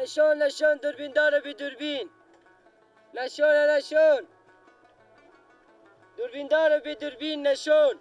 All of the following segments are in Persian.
نشون نشون دوربین داره بی دوربین. نشون نشون دوربین داره بی دوربین نشون.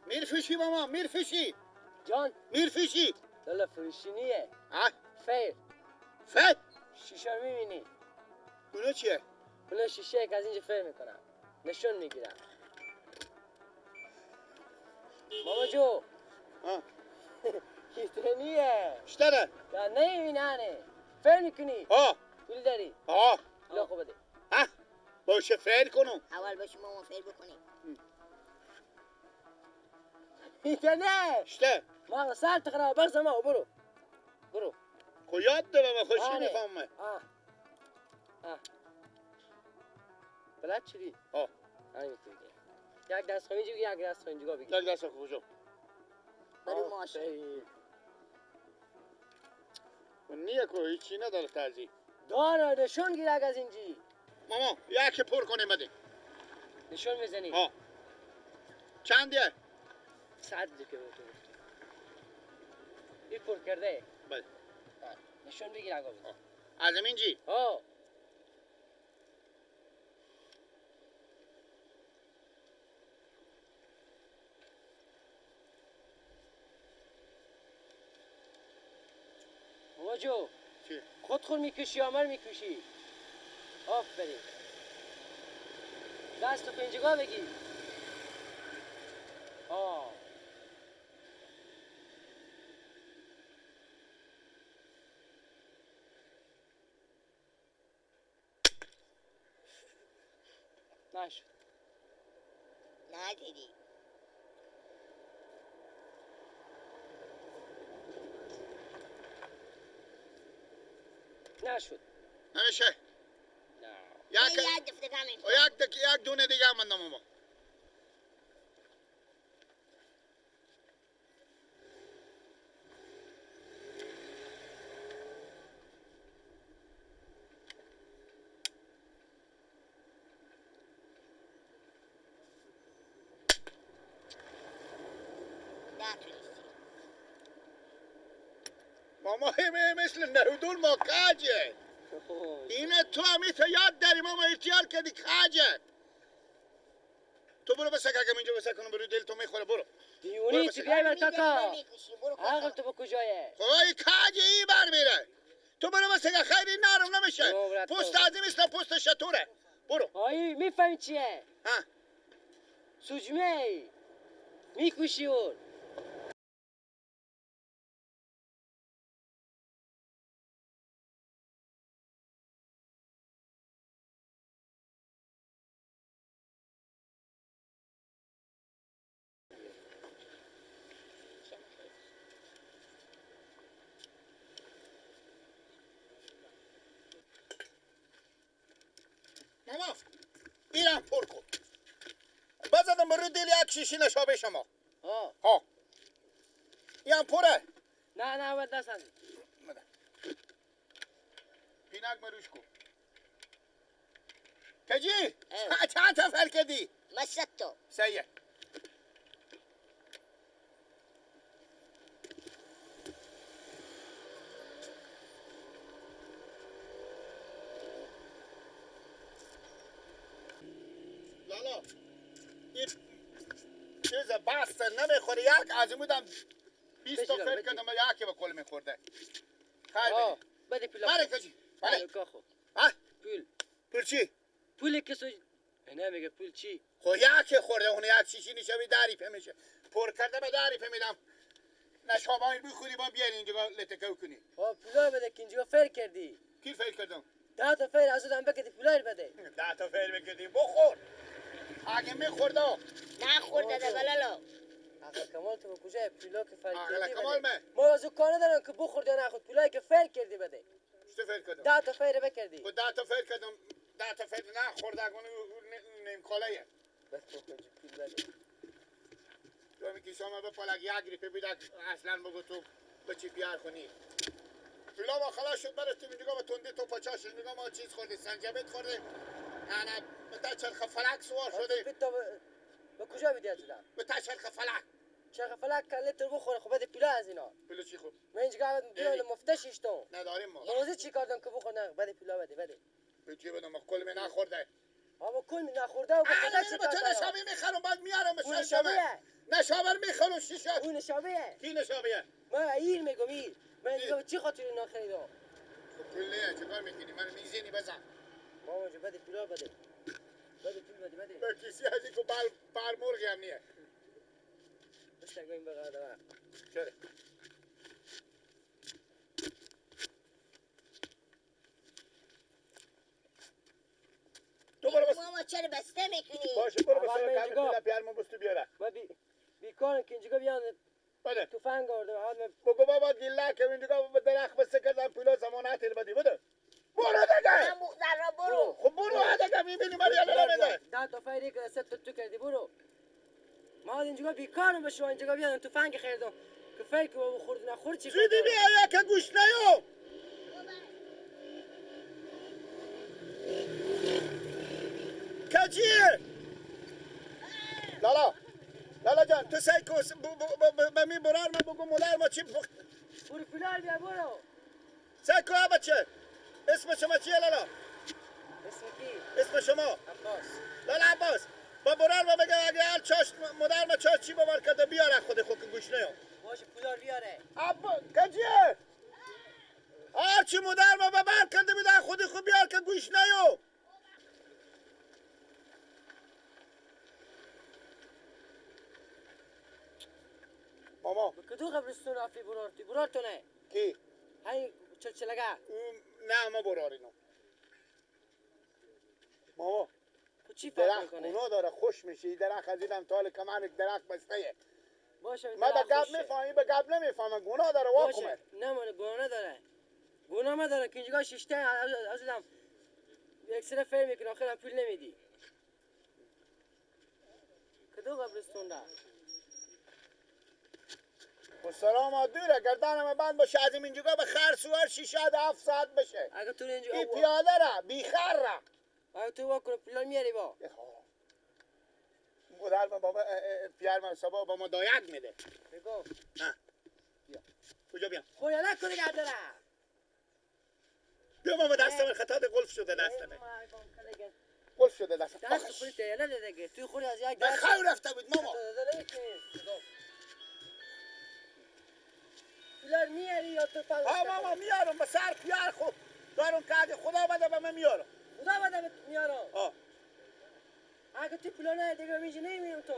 میرفشی ماما میرفشی. جان میرفشی. لالا فروشی نیه. ها؟ فیر. فیر؟ شیشه میبینی؟ اونا چیه؟ اونا شیشه که از اینجا فیر میکنم. نشون میگیرم. ماما جو. ها؟ هیتنیه. شتره؟ نه نمیبینه. فیر میکنی؟ ها. پول داری؟ ها. لاخو بده. ها؟ باشه فیر کنم. اول باشه ماما فیر بکنی. هیتنه. شته. ما سر تخرا بغز ما برو. برو. خو یاد دارم خوشی میفهمم. آه. آه. بلد شدی؟ آه. همین بگیر. یک دست خو اینجا بگیر، یک دست خو اینجا بگیر. یک دست خو کجا؟ برو ماشین. نیه که هیچی نداره تازی. داره نشون گیر از اینجی. ماما یکی پر کنیم بده. نشون میزنی؟ آه. چندیه؟ 100 که به تو گفتم. این پر کرده؟ بله. نشون بگیر آقا بزن. از اینجی؟ آه. ماما جو. چی؟ خود خود میکشی یا من میکشی؟ آفرین. دست تو پنجگاه بگیر. آه. نشد. ندیدی. نشد. نمیشه. نه. یک دونه دیگه هم مندم ماما. ماما مثل نهودول ما کاجه. اینه تو همیشه یاد داری ماما احتیال کردی کاجه. تو برو بسک اگه اینجا بسک کنم برو دل تو میخوره برو. دیونی چی بیای بر کاکا. عقل تو به کجایه؟ خدای کاجه ای بر میره. تو برو بسک خیلی نرم نمیشه. پوست از مثل پوست شتوره. برو. آی میفهمی چیه؟ ها. سوجمه ای. میکوشی اون. ماما اینم پر کن. بزدم برو دل یک شیشی نشابه شما. ها. ها. اینم پره. نه نه اول دست نزن. پینک مروش کن. کجی؟ چند تا فر کردی؟ ما 3 تا. سیه. لالا این چیز بس نمیخوره. یک از این بودم 20 تا فر کردم یکی به کل میخورده. خیر بده پول. بله کجی؟ بله. ها؟ پول. پول چی؟ پول که سو نه میگه پول چی؟ خب یکی خورده اون یک شیشی نشوی دریفه میشه. پر کرده به دریفه میدم. نشابانی بخوری با بیاری اینجا لتکو کنی. خب پولا بده که اینجا فر کردی. کی فر کردم؟ 10 تا فر از اون بکدی پولا بده. 10 تا فر بکدی بخور. اگه میخورده نخورده ده بلالا. عقل کمال تو به کجای پولا که فر کردی؟ عقل کمال من ما از اون کار ندارم که بخورد یا نخورد. پولایی که فر کردی بده. چه فر کردم؟ 10 تا فر بکردی. خب 10 تا فر کردم 10 تا فر نخورده اون نیم کالایه. بس تو پول بده. تو میگی شما به پالک یک ریپه بیدک اصلا بگو تو به چی پیار کنی. پولا ما خلاص شد برستیم اینجا با تندی تو پاچاش اینجا ما چیز خوردیم سنجبت خوردیم. نه نه تا چرخ فلک سوار شده. به کجا بیدی از دادم؟ به تا چرخ فلک. چرخ فلک کله تو بخوره خب بده پولا از اینا. پولا چی خوب؟ من اینجا بیان مفتشش تو. نداریم ما. روزی چی کردم که بخور نه بده پولا بده بده. به چی بدم؟ ما کل می نخورده. بابا کل می نخورده و بخدا چی کردم؟ تو نشابه میخرم بعد میارم به شما. نشابه میخرم شیشه. اون نشابه؟ کی نشابه؟ من ایر میگم ایر. من دیگه چی خاطر اینا خریدم؟ خب پول نه چیکار میکنی؟ من میزنی بزن. ماما جو بده پولا بده. بده پول بده بده. به کسی از اینکه بر بر مرغی هم نیه. بس نگویم بقدر. چرا؟ تو برو بس. ماما چرا بسته میکنی؟ باشه برو بس. کم پول پیارم بستو بیاره. ما بیکارم که اینجا بیان. بده. تفنگ آوردم. حال بگو بابا گیلا که اینجا به درخت بسته کردم پولا زمانت بدی بده. برو دیگه. من بخدر را برو. خب برو دیگه میبینی من یالا نمیده. ده تا فایری که ست تو کردی برو. ما اینجا بیکارم به شما اینجا بیان تفنگ خریدم که فکر بابا خورد نخورد چی زودی بیا که گوش نیو. کجیه؟ لالا لالا جان تو سعی کن به می برار ما بگو مولار ما چی برو فلال بیا برو. سعی کن بچه. اسم شما چیه لالا؟ اسم کی؟ اسم شما؟ عباس. لالا عباس با برار ما بگم اگه هر چاش مادر ما چاش چی باور کرده بیاره خود خود که گوش نیام. باشه پولار بیاره. عبا کجیه؟ هر چی مادر ما ببر کرده بیده خود خود بیار که گوش نیام. ماما کدو قبرستون رفتی برارتی برارتونه؟ کی؟ هی چلچلگه. نه ما برارینو. ماما چی فرق درخت گناه داره خوش میشه درخت از اینم تال کمر درخت بسته. باشه ما به گپ میفهمی به گپ نمیفهمم گناه داره وا کنه. نه من گناه نداره. گناه نداره که اینجا شیشته از اینم یک سر فر میکنه آخرم پول نمیدی. کدو قبرستون رفت؟ و سلام دوره گردنم بند باشه از اینجا به خر سوار 6 7 ساعت بشه. اگه تو اینجا بی پیاده را بی خر را. اگه تو وا کنه پولار میاری با. مادر من بابا پیار من صبح با ما دایک میده. بگو. ها. بیا. کجا بیام؟ خو یالا کنه گردنم. بیا ماما دستم خطا قلف شده دستم. قلف شده دستم. دست خودت یالا دیگه تو خود از یک به خیر رفته بود ماما. پولار میاری یا تو فقط؟ ها ماما میارم به سر پیار خود دارم که اگه خدا بده به من میارم. خدا بده میارم. آه. اگه تو پولا نه دیگه میشه نمیرم تو.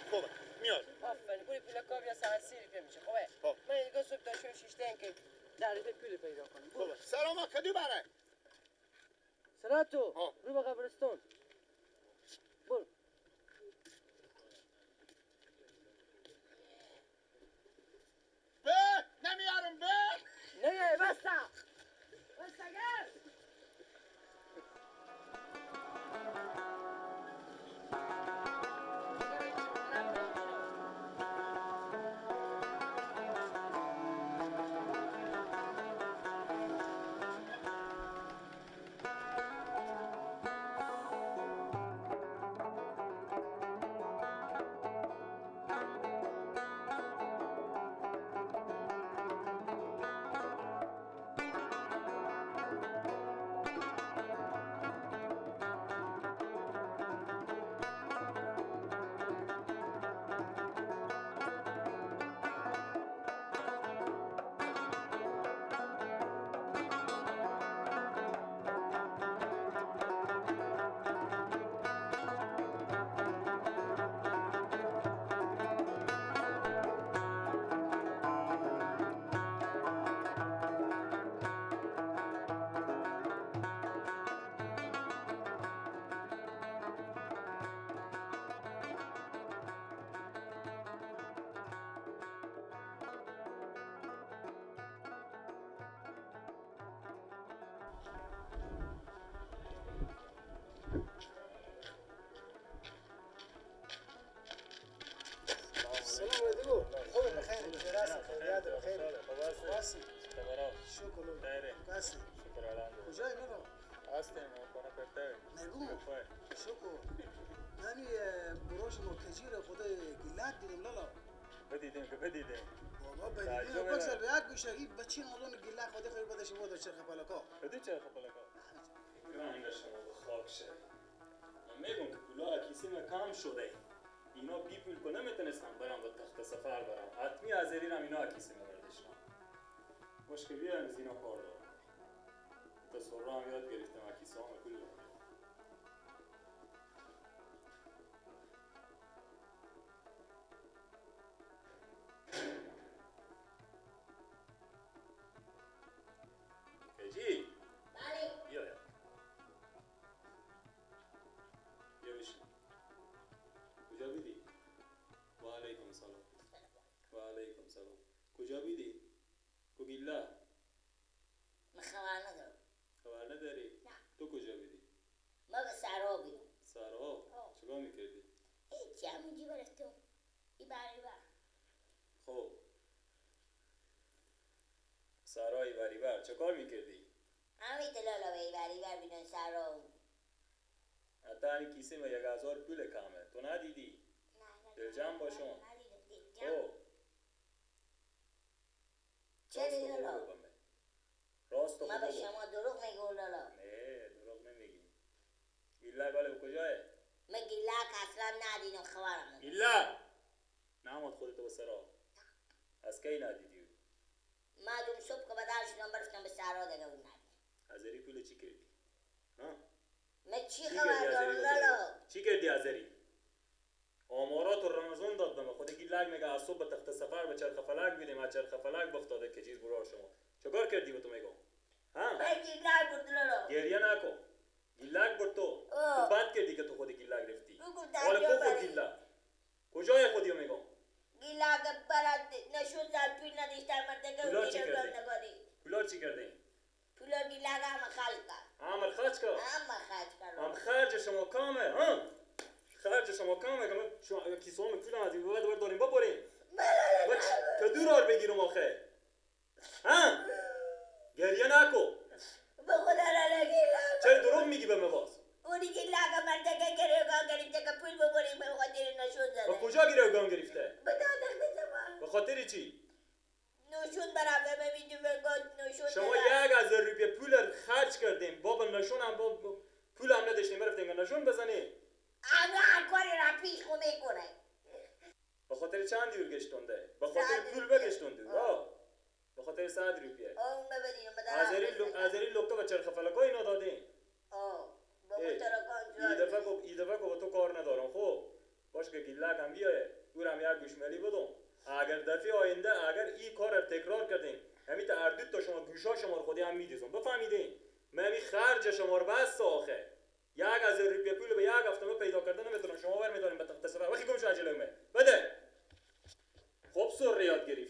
خوبه میارم. آفرین برو پولا کار بیا ساعت 30 روپیه میشه خوبه. خب. من دیگه صبح تا شب 6 تا که در روپیه پول پیدا کنم. خوبه. سلام کدی بره. سلام تو. رو به قبرستون. برو. به نمیارم به نه بستا بستا گر شکر. همین بروش ما کجیر خدای گیلک دیدیم لالا. بدیدیم که بدیدیم. بابا بدیدیم بکسر به یک گوشه ای بچین آدون گیلک خدای خیر بده شما در چرخ پلکا. بدی چرخ پلکا. رنگ شما به خاک شه. من میگم که پولا کیسه ما کم شده. اینا بی پول که نمیتونستم برم به تخت سفر برم. حتمی از ایران اینا کیسه میبردشم. باش که بیایم از اینا کار دارم. تا سرا هم یاد گرفتم کیسه هم پول دارم. کجی؟ بله. بیا یا. بیا بشین. کجا بیدی؟ و علیکم سلام. و علیکم سلام. کجا بیدی؟ کو گیله؟ من خبر ندارم. خبر نداری؟ نه. تو کجا بیدی؟ ما به سرا بیدم. سرا؟ چیکار میکردی؟ هیچی، همونجی برفتم. ای بر بر. خب. سرای بری بر چه کار میکردی؟ همین دلالا به بری بر بیدن سرا. حتی همین کیسه ما 1000 پول کمه. تو ندیدی؟ نه. دلجمع باشون. ندیدم. دلجمع. خب. چه لالا؟ راست ما به شما دروغ میگم لالا. نه دروغ نمیگی. گیلک حالا کجاه؟ من گیلک اصلا ندیدم، خبرم ندارم. گیلک نماد خودتو به سرا. از کی ندیدی؟ من اون صبح که بدل شدم برفتم به سرا دیگه اون ندیدم. ازری پول چی کردی؟ ها؟ من چی خبر دارم لالا؟ چی کردی ازری؟ آمارات و رمضان داد به من. خود گیلک میگه از صبح به تخت سفر به چرخ فلک بیدیم، از چرخ فلک بفتاده که چیز برار شما. چکار کردی به تو میگم؟ ها؟ من گیلک برد لالا. گریه نکن. گیلک برد تو. تو بد کردی که تو خود گیلک رفتی. حالا کو خود گیلک؟ کجای خودیو میگم؟ گیلک برات نشون زد پول نداشتم من دیگه. پولا چی کردی؟ پولا چی کردی؟ پولا گیلک هم خرج کرد. هم خرج کرد؟ هم خرج کرد. هم خرج شما کامه ها؟ خرج شما کامه که من شما کیسه هم پول از این بعد داریم ببریم. تا دورار بگیرم آخه. ها؟ گریه نکن. به خدا لالا گیلک. چرا دروغ میگی به من باز؟ اونی گیلک من دیگه گریگان گرفته که پول ببریم به خاطر نشون زده. به کجا گریگان گرفته؟ به دادخت به خاطر چی؟ نشون برم به میدونم نشون. شما 1000 روپیه پول خرج کردیم بابا، نشون هم بابا پول هم نداشتیم رفتیم نشون بزنیم. همه هر کاری را پیش خو میکنه. به خاطر چند یور گشتونده؟ به خاطر پول بگشتونده. به خاطر 100 روپیه. ازری لکه به چرخ فلکا اینا دادیم. ای دفعه که با تو کار ندارم. خب باش که گیلک هم بیایه اورم یک گوشمالی بدم. اگر دفعه آینده اگر این کار رو تکرار کردیم همین تا اردود تا شما گوشا شما رو خودی هم میدیزم. بفهمیدین؟ من همین خرج شما رو بس آخه 1000 روپیه پول به یک هفته پیدا کردن نمیتونم. شما برمیداریم به تخت سفر. وقتی گم شو عجله بده. خب سر یاد گرفتی.